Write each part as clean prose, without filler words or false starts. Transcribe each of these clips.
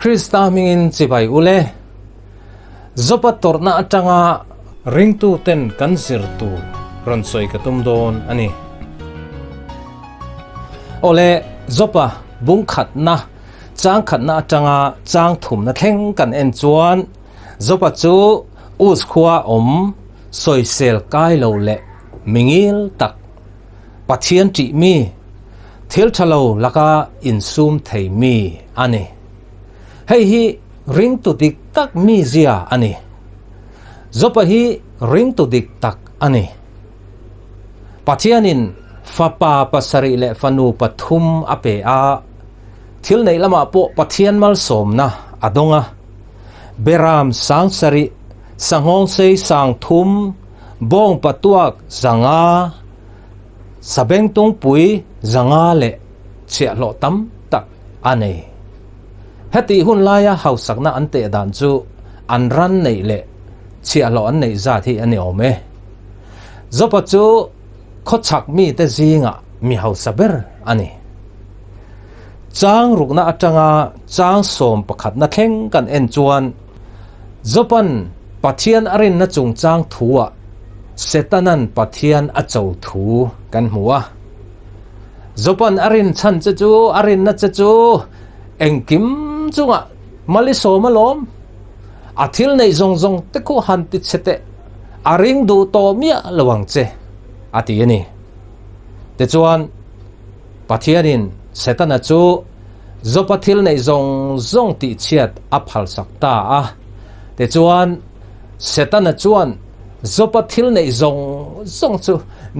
Krista hmingin chibai ule. Zopa tawrhna atanga ringtuten kan zir tur rawn sawi ka tum dawn a ni. Awle, Zopa bung khatna, chang khatna atanga chang thumna thleng kan en chuan Zopa chu Uz khua awm sawisel kai lo leh mingil tak Pathian ṭih mi, thil ṭha lo laka insum thei mi a ni. Hei hi ringtu dik tak mizia a ni. Jopa hi ringtu dik tak a ni. Pathianin fapa pasarih leh fanu pathum a pe a, thil neih lamah pawh Pathian malsawmna a dawng a. Beram sangsarih, sanghawngsei sangthum, Bawng patuak zanga, sabengtungpui zanga leh chhiahhlawh tam tak a nei. Hetih hun laia hausakna an teh dan chu an ran neih leh chhiahhlawh an neih zat hi a ni awm e. Zopa chu khawchhak mite zingah mi hausa ber a ni. Chang rukna atanga chang sawm pakhatna thleng kan en chuan Jopan Pathian a rinna chungchang thuah Setanan Pathian a cho thu kan hmu a. Jopan a rin chhan che chu, a rinna che chu engkim chungah mal i sawm alawm. A thil neih zawng zawng te khu han ti che teh, a ring duh tawh miah lo ang che, a ti a ni. Tichuan, Pathianin Setana chu Jopa thil neih zawng zawng tihchhiat a phalsak ta a. Tichuan, Setana chuan Jopa thil neih zawng zawng chu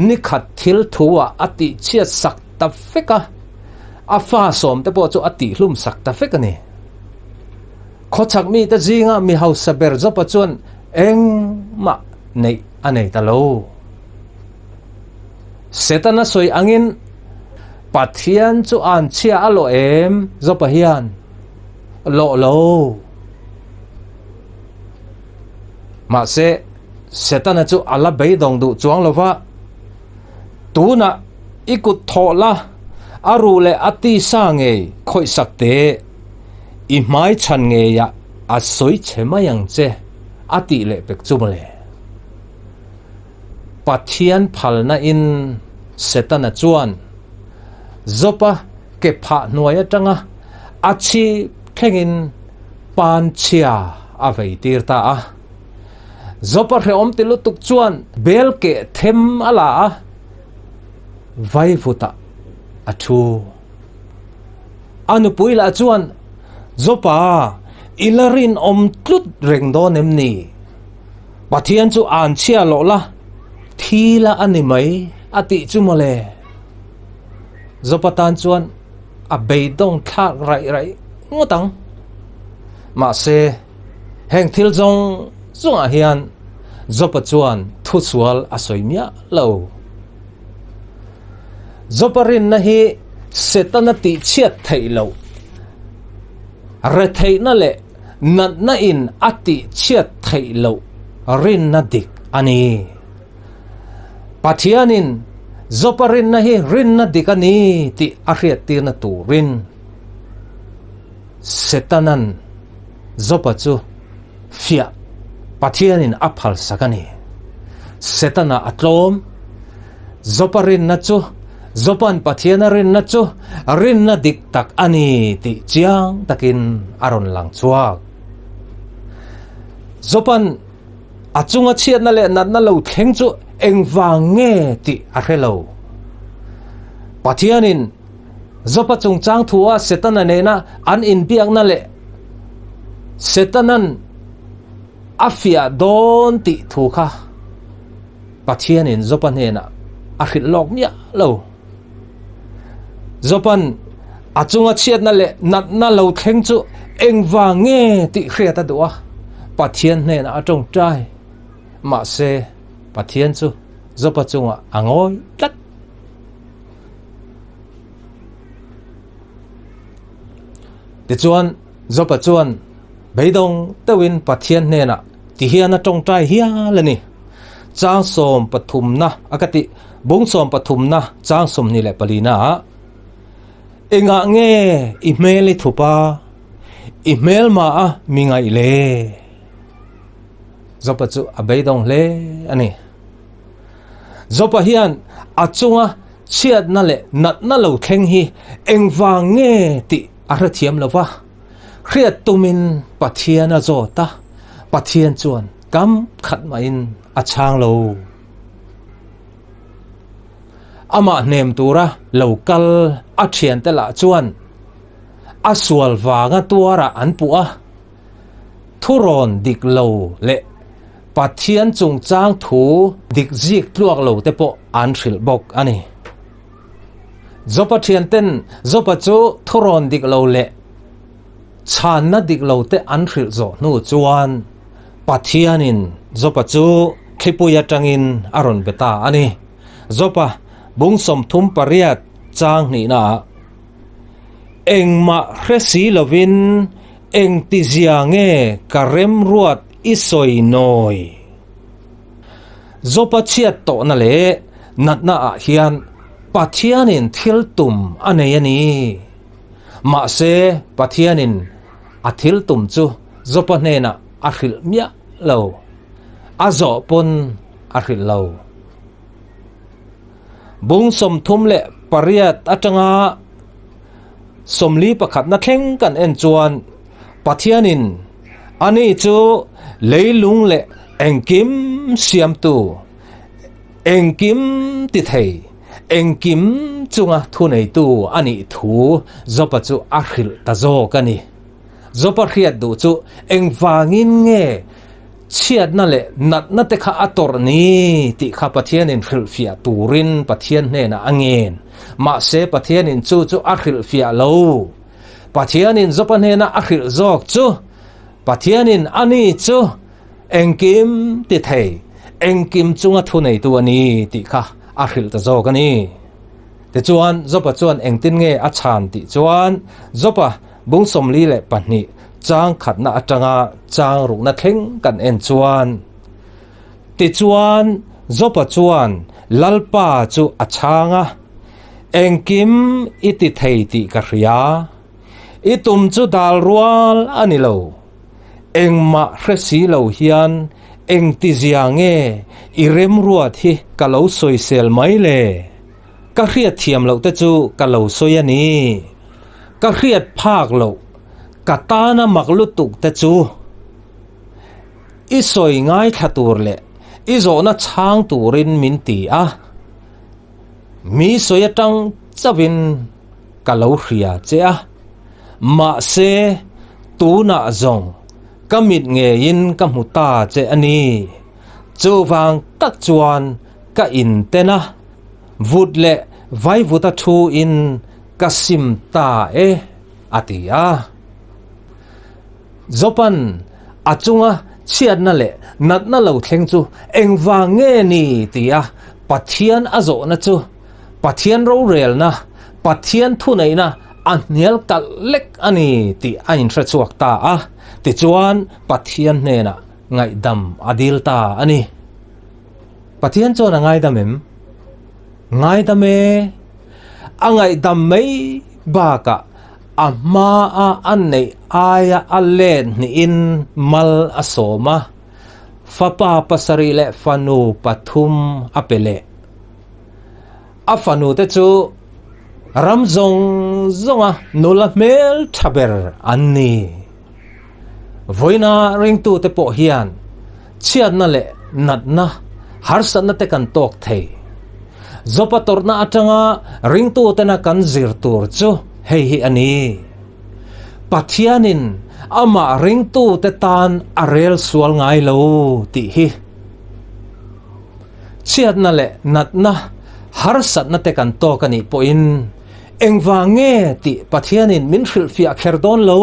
nikhat thil thu-ah a tihchhiat sak ta vek a, a fa sawmte pawh chu a tihlum sak ta vek a ni. Khawchhak mite zinga mi hausa ber Jopa chuan engmah neih a nei ta lo. Setana sawi angin Pathian chu an chhia a lawh em? Jopa hian lawh lo. Mahse, Setana chu a la beidawng duh chuang lo va, Tunah i kut thawh la, a ruh leh a tisa ngei khawihsak teh, i hmai chhan ngeiah a sawi chhe mai ang che, a tih leh pek chu mawle. Pathian phalna in Setana chuan Jopa ke phah hnuai atanga a chhip thlengin pan chhia a vei tir ta a. Jopa hrehawm ti lutuk chuan bel keh them a la a, vaivutah a thu. A nupui lah chuan, Jopa, i la rinawm tlut reng dawn em ni? Pathian chu an chhia loh la, thi la a ni mai a tih chu mawle. Jopa tan chuan a beidawng thlak raih raih ngawt ang. Mahse, heng thil zawng zawngah hian Jopa chuan thusual a sawi miah lo. Jopa rinna hi Setana tihchhiat theih loh, retheihna leh Natna in a tih chhiat theih loh rinna dik a ni. Pathianin Jopa rinna hi rinna dik a ni tih a hriattirna turin Setanan Jopa chu fiah Pathianin a phalsak a ni. Setana a tlawm. Jopa rinna chu Jopa'n Pathiana rinna chu rinna dik tak a ni tih chiang takin a rawn lang chhuak. Jopa'n a chunga chhiatna leh natna lo thleng chu engvang nge tih a hre lo. Pathianin Jopa chungchang thua Setana nena an inbiakna leh Setana'n a fiah dawn tih thu kha Pathianin Jopa hnenah a hrilh lawk miah lo. Jopa'n a chunga chhiatna leh natna lo thleng chu engvang nge tih hriat a duh a, Pathian hnenah a tawngtai. Mahse, Pathian chu Jopa chungah a ngawi tlat. Tichuan, Jopa chuan beidawng deuhin Pathian hnenah tihian a tawngtai hial a ni. Chang sawm pathumna a ka tih bung sawm pathumna chang 24 na ah, Engah nge i hmel i thup a? i hmelma a mi ngaih le? Jopa chu a beidawng hle a ni. Jopa hian a chunga chhiatna leh natna lo thleng hi engvang nge tih a hrethiam lo va. Hriat tumin Pathian a zawt a, Pathian chuan kam khat mahin a chhang lo. Amah hnem tura lo kal a thiante lah chuan a sual vanga tuarah an puh a, thurawn dik lo leh Pathian chungchang thu dik zik tluak lo te pawh an hrilh bawk a ni. Jopa thianten Jopa chu thurawn dik lo leh chhanna dik lo te an hrilh zawh hnu chuan Pathianin Jopa chu thlipui atangin a rawn be ta a ni. Jopa bung 38 chang hnihnaah, Engmah hre si lovin engtizia nge ka remruat i sawi nawi? Jopa chhiat tawhna leh natna ah hian Pathianin thil tum a nei a ni. Mahse Pathianin a thil tum chu Jopa hnenah a hrilh miah lo. A zawh pawn a hrilh lo. Bung 38 atanga 41 na thleng kan en chuan Pathianin ani chu leilung leh engkim siamtu, engkim ti thei, engkim chunga thuneitu a nih thu Jopa chu a hrilh ta zawk a ni. Jopa hriat duh chu engvangin nge Chhiatna leh natna te kha a tawrh ni tih kha Pathianin hrilhfiah turin Pathian hnenah a ngen. Mahse Pathianin chu chu a hrilhfiah lo. Pathianin Jopa hnena a hrilh zawk chu Pathianin a ni chu engkim ti thei, engkim chunga thuneitu a ni tih kha a hrilh ta zawk a ni. Tichuan Jopa chuan engtin nge a chhan tih chuan Jopa Bung 42 chang khatna atanga chang rukna thleng kan en chuan, Tichuan Jopa chuan Lalpa chu a chhang a, Engkim i ti thei tih ka hria. I tum chu dal rual a ni lo. Engmah hre si lo hian engtizia nge i remruat hi ka lo sawisel mai le? Ka hriat thiam loh te chu ka lo sawi a ni. Ka hriat phak loh, ka tana mak lutuk te chu i sawi ngaithla tur leh i zawhna chhang turin min ti a. Mi sawi atang chauhin ka lo hria che a, mahse tunah zawng ka mit ngeiin ka hmu ta che a ni. Chuvang tak chuan ka inten a, vut leh vaivuta thu in ka sim ta e, a ti a. Jopan a chunga chhiatna leh natna lo thleng chu engvang nge ni tia Pathian a zawhna chu Pathian rorelna, Pathian thuneihna a hnial kalh lek a ni tih a inhre chhuak ta a, tichuan Pathian hnenah ngaihdam a dil ta a ni. Pathian chuan a ngaidam em? Ngaidam e! A ngaihdam mai bakah a hmaa a neih aia a let hnihin mal a sawm a, fapa pasarih leh fanu pathum a pe leh. A fanu te chu ram zawng zawnga nula hmel tha ber an ni. Vawiina ringtute pawh hian chhiatna leh natna, harsatna te kan tawk thei. Jopa tawrhna atanga ringtutena kan zir tur chu hei hi a ni. Pathianin amah ringtute tan a rel sual ngai lo tih hi. Chhiatna leh natna, harsatna te kan tawk a nih pawhin engvang nge tih Pathianin min hrilhfiah kher dawn lo.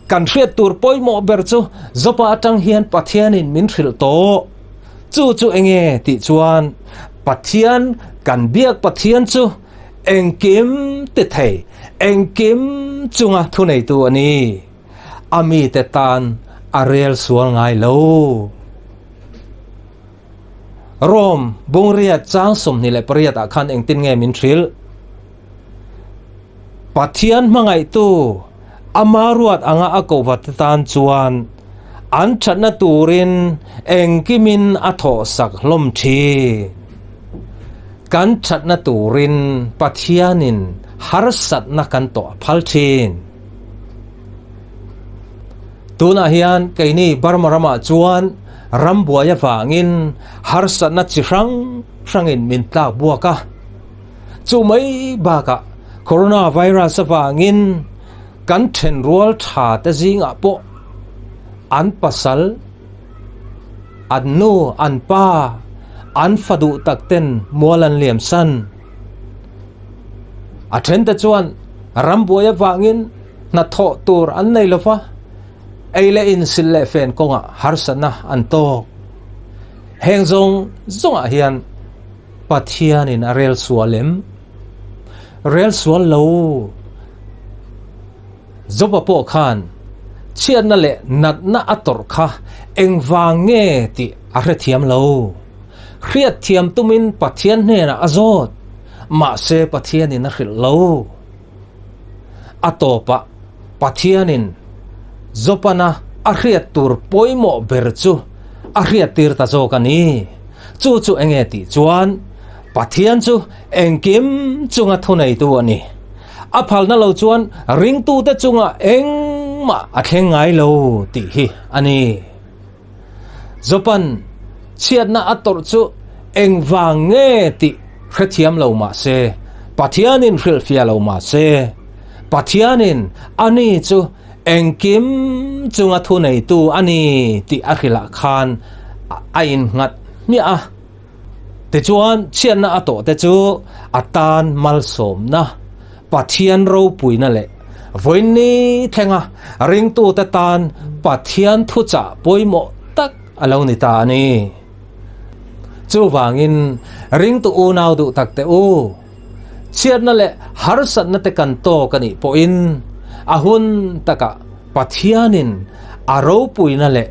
Kan hriat tur pawimawh ber chu Jopa atang hian Pathianin min hrilh tawh. Chu chu enge tih chuan Pathian kan biak Pathian chu engkim ti thei, engkim chunga thuneitu a ni. A mite tan a rel sual ngai lo. Rom bungriat chang 28 ah khan engtin nge min hrilh? Pathian hmangaihtu, Ama ruat anga a kohva te tan chuan an thatna turin engkimin a thawhsak hlawm thin. Kan thatna turin Pathianin harsatna kan tawh a phal thin. Tunah hian keini Burma ramah chuan rambuai avangin harsatna chi hrang hrangin min tlak buak a. Chu mai bakah coronavirus avangin kan thenrual tha te zingah pawh an pasal, an nu, an pa, an fa duh tak ten mual an liam san. A then te chuan rambuai avangin hnathawh tur an nei lo va, ei leh insil leh fen kawngah harsatna an tawk. Heng zawng zawngah hian Pathianin a rel sual em? Rel sual lo. Joba pawh khan chhiatna leh natna a tawrh kha engvang nge tih a hrethiam lo. Hriatthiam tumin Pathian hnenah a zawt, mahse Pathianin a hrilh lo. A tawpah Pathianin Jopana a hriat tur pawimawh ber chu a hriattir ta zawk a ni. Chu chu enge tih chuan Pathian chu engkim chunga thuneitu a ni. A phalna lo chuan ringtute chungah engmah a thleng ngai lo tih hi a ni. Jopan chhiatna a tawrh chu engvang nge tih hrethiam lo mah se, Pathianin hrilhfiah lo mah se, Pathianin ani chu engkim chunga thuneitu a ni tih a hrilhah khan a innghat hmiah a. Tichuan, chhiatna a tawhte chu a tan malsawmna, Pathian ropuina leh vawiinni thlenga ringtute tan Pathian thuchah pawimawh tak a lo ni ta a ni. Chuvangin, ringtu unau duh takte u, chhiatna leh harsatna te kan tawk a nih pawhin a hun takah Pathianin a ropuina leh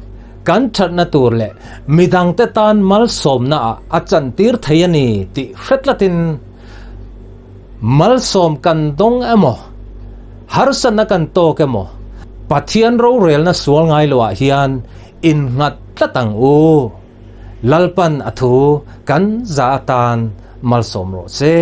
Kan thatna tur leh midangte tan malsawmna ah a chantir thei a ni tih hre tlatin malsawm kan dawng emaw, harsatna kan tawk emaw, Pathian rorelna sual ngai loah hian innghat tlat ang u. Lalpan a thu kan za atan malsawm rawh se.